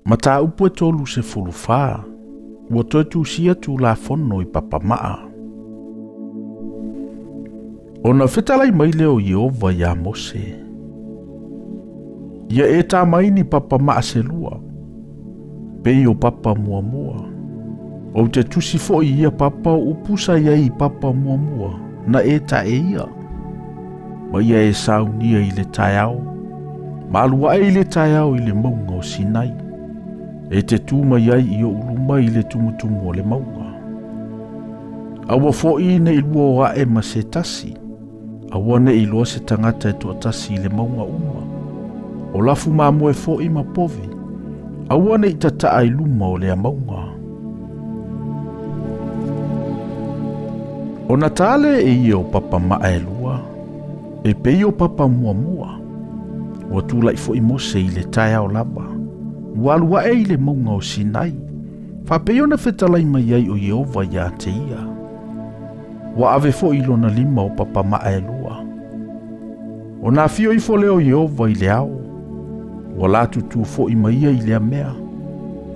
Mataupu e 34, ua toe tusia Tulafono i papamaa. Ona fetalai mai lea o Ieova iā Mose, Ia e tā mai ni papamaa se lua, pei o papa muamua. Ou te tusi foi i ia papa o upu sa i ai i papa muamua, na e tae ia. Ma ia e saunia i le taeao, ma alu ae i le taeao i le mauga o Sinai, e te tū mai ai i ou luma i le tumutumu o le mauga. Aua foi ne i lua o ae ma se tasi, aua ne i iloa se tagata e toatasi i le mauga uma. O lafu mamoe foi ma povi, aua ne i tataa i luma o lea mauga. Ona ta lea e ia o papa maa e lua, e pei o papa muamua. Ua tulai foi Mose i le taeao lava, ua alu ae i le mauga o Sinai, faapei ona fetalai mai ai o Ieova iā te ia. Ua ave foi i lona lima o papa maa e lua. Ona afio ifo lea o Ieova i le ao, ua latutu foi ma ia i lea mea,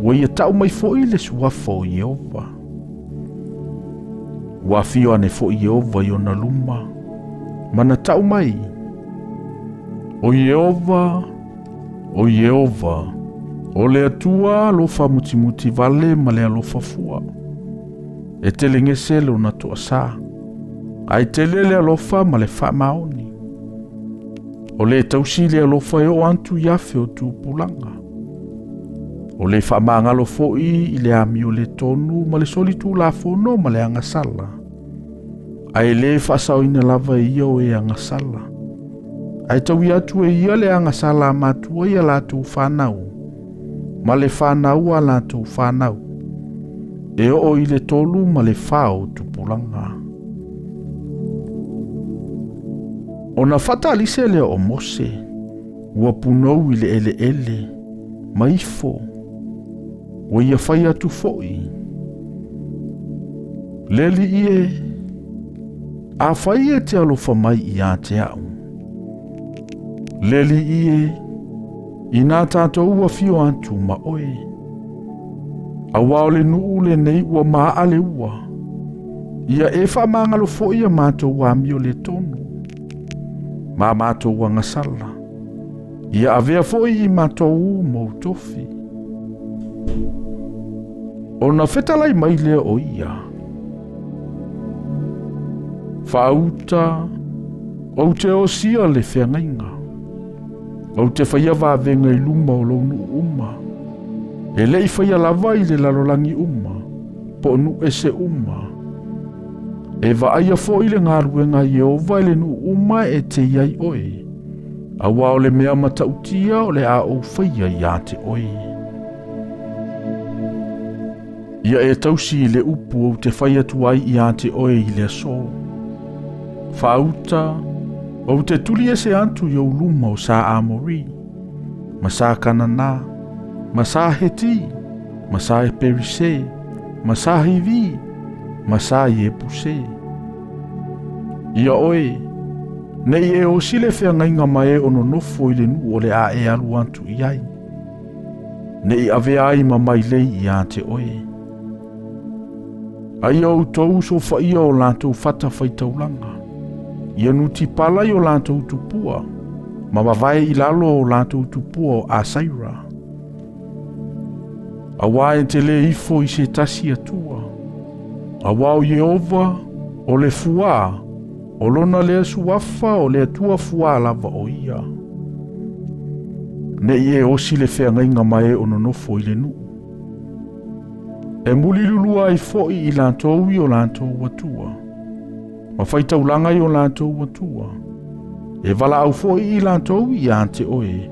ua ia tau mai foi le suafa o Ieova. Ua afio ane foi Ieova i ona luma, ma na tau mai, O Ieova, o Ieova, o le Atua alofa mutimuti vale ma le alofa fua. E telegese lona toasā, ae tele le alofa ma le faamaoni. O le tausi le alofa e oo atu i afe o tupulaga. O le faamagalo foi i le amio le tonu ma le solitulafono ma le agasala. Ae le faasaoina lava e ia o e agasala. Ae tauia atu e ia le agasala a matua i a latou fanau, ma le fanau a latou fanau, e oo i le tolu ma le fa o tupulaga. Ona faatalise lea o Mose, ua punou i le eleele, ma ifo, ua ia fai atu foi. Le Alii e, afai e te alofa mai iā te a'u. Le Alii e, inā tātou afio atu ma oe. Auā o le nuu lenei ua maaa le ua, ia e faamagalo foi a matou amio le tonu, ma matou agasala. Ia avea foi i matou mou tofi. Ona fetalai mai lea o ia. Faauta, ou te osia le feagaiga. Ou te faia vavega i luma o lou nuu uma. E le i faia lava i le lalolagi uma, po o nuu ese uma. E vaaia foi le galuega a Ieova i le nuu uma e te i ai oe, auā o le mea matautia o le a ou faia iā te oe. Ia e tausi i le upu ou te fai atu ai iā te oe i le aso. Faauta, ou te tuli ese atu i ou luma o sa Amori, ma sa Kanana, ma sa Heti, ma sa Perise, ma sa Hivi, ma sa Iepuse. Ia oe, ne i e osi le feagaiga ma e o nonofo i le nuu o le a e alu atu i ai. Ne i avea ai ma mailei iā te oe. A ia outou sofaia o latou fata faitaulaga, ia nutipala i o latou tupua, ma vavae i lalo o latou tupua o Asaira. Auā e te lē ifo i se tasi Atua, auā o Ieova, o le Fuā, o lona lea suafa o le Atua fuā lava o ia. Ne i e osi le feagaiga ma e o nonofo i le nuu. E mulilulua ai foi i latou i o latou atua, ma faitaulaga i o latou atua. E valaau foi i latou iā te oe,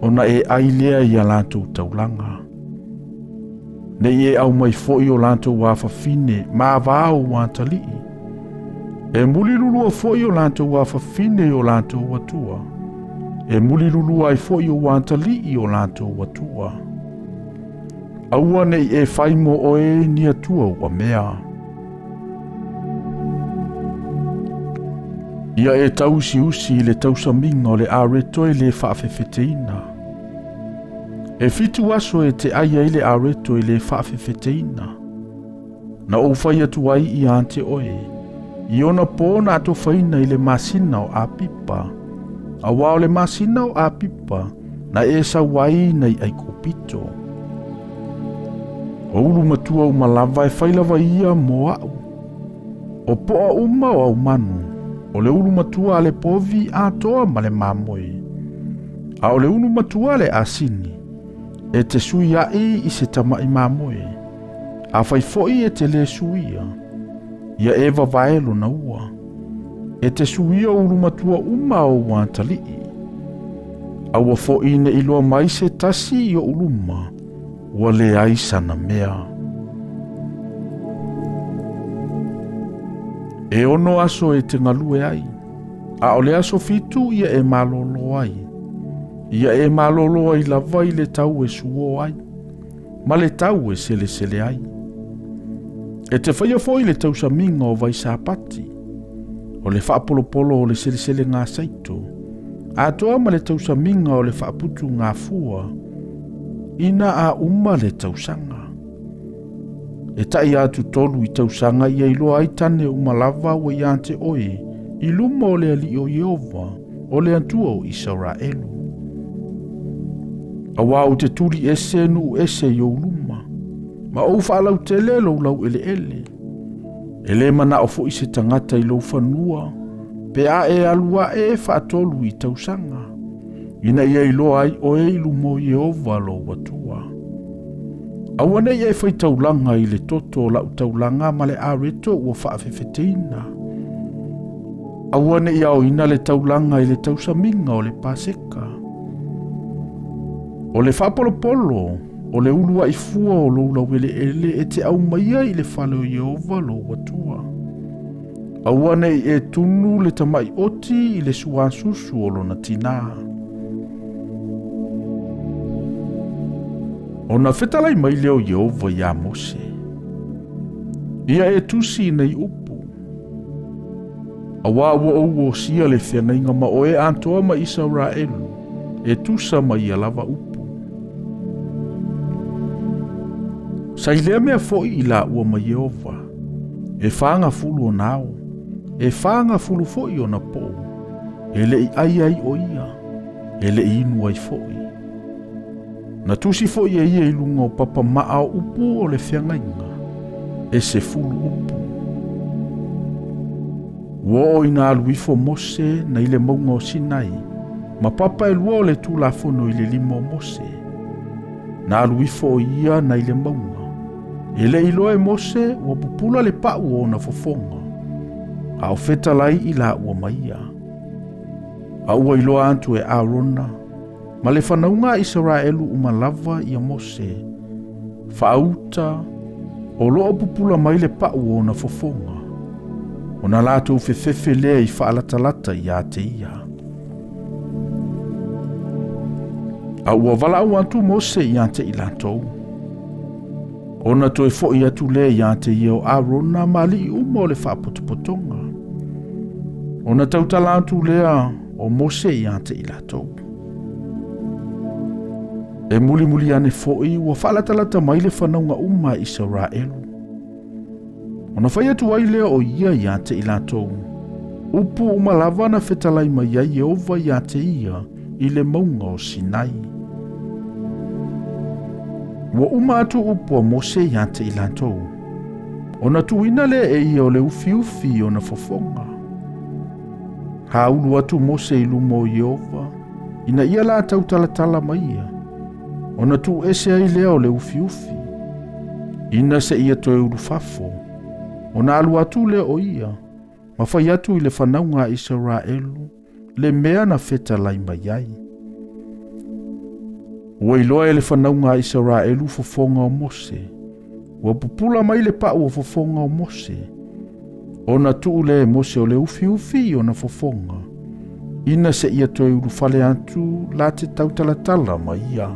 ona e ai lea i a latou taulaga. Ne i e aumai foi o latou afafine ma avā ou atalii. E mulilulua foi o latou afafine i o latou atua. E mulilulua ai foi ou atalii i o latou atua. Aua ne i e fai mo oe ni atua ua mea. Ia e tauusiusi i le tausamiga o le areto e le faafefeteina. E fitu aso e te ai ai le areto e le faafefeteina. Na ou fai atu ai ia te oe, i ona pō na atofaina i le masina o Apipa, auā o le masina o Apipa na e sau ai nai Aikupito. O ulu matua uma lava e fai lava ia mo a'u. O po'a uma o au manu, o le ulu matua a le povi atoa ma le mamoe. A o le ulu matua a le asini, e te sui a'i i se tama'i mamoe. Afai foi e te lē suia, ia e vavae lona ua. E te suia ulu matua uma o ou atalii. Aua foi ne i iloa mai se tasi i oʻu luma, ua leai sana mea. E ono aso e te galue ai, a o le aso fitu ia e malōlō ai. Ia e malōlō ai lava i le tau e suō ai, ma le tau e selesele ai. E te faia foi le tausamiga o Vaisapati, o le faapolopolo o le seleselega saito, atoa ma le tausamiga o le faaputugafua, ina a uma le tausaga. E taʻi atu tolu i tausaga ia iloa ai tane uma lava ua ia te oe i luma o le Alii o Ieova, o le Atua o Isaraelu. Auā ou te tuli ese nuu ese i ou luma, ma ou faalautele lou laueleele. E lē manaʻo foʻi se tagata i lou fanua, pe a e alu aʻe faatolu i tausaga, ina ia iloa ai oe i luma o Ieova lou Atua. Aua ne i e faitaulaga i le toto o lau taulaga ma le areto ua faafefeteina. Aua ne i aoina le taulaga i le tausamiga o le Paseka. O le faapolopolo o le uluaʻi fua o lou laueleele e te aumaia i le fale o Ieova lou Atua. Aua ne i e tunu le tamaʻi oti i le suasusu o lona tinā. Ona fetalai mai lea o Ieova iā Mose, Ia e tusi nei upu, auā ua ou osia le feagaiga ma oe atoa ma Isaraelu, e tusa ma ia lava upu. Sa i lea mea foi i laua ma Ieova, e fagafulu ona ao, e fagafulu foi ona pō, e le i ʻai ai ʻo ia, e le i inu ai foi. Na tusi foi e ia i luga o papa maa o upu o le feagaiga, e sefulu upu. Ua oo ina alu ifo Mose nai le mauga o Sinai, ma papa e lua o le Tulafono i le lima o Mose. Na alu ifo ʻo ia nai le mauga. E le i iloa e Mose ua pupula le paʻu o ona fofoga, a o fetalai i laua ma ia. A ua iloa atu e Arona ma le fanauga a Isaraelu uma lava ia Mose, faauta o lo o pupula mai le paʻu o ona fofoga, ona latou fefefe lea i faalatalata iā te ia. A ua valaau atu Mose iā te i latou, ona toe foʻi atu lea iā te ia o Arona ma alii uma o le faapotopotoga. Ona tautala atu lea o Mose iā te i latou. E mulimuli ane foʻi ua faalatalata mai le fanauga uma a Isaraelu. Ona fai atu ai lea o ia iā te i latou, upu uma lava na fetalai mai ai Ieova iā te ia i le mauga o Sinai. Ua uma atu upu a Mose iā te i latou, ona tuuina lea e ia o le ufiufi i ona fofoga. Hāulu atu Mose i luma o Ieova, ina ia la tautalatala mai ia, ona tuuese ai lea o le ufiufi. Ina seia toe ulufafo, ona alu atu lea o ia, ma fai atu i le fanauga a Isaraelu le mea na fetalai mai ai. Ua iloa e le fanauga a Isaraelu fofoga o Mose, ua pupula mai le paʻu o fofoga o Mose, ona tuu lea e Mose o le ufiufi i ona fofoga, ina seia toe ulufale atu la te tautalatala ma ia.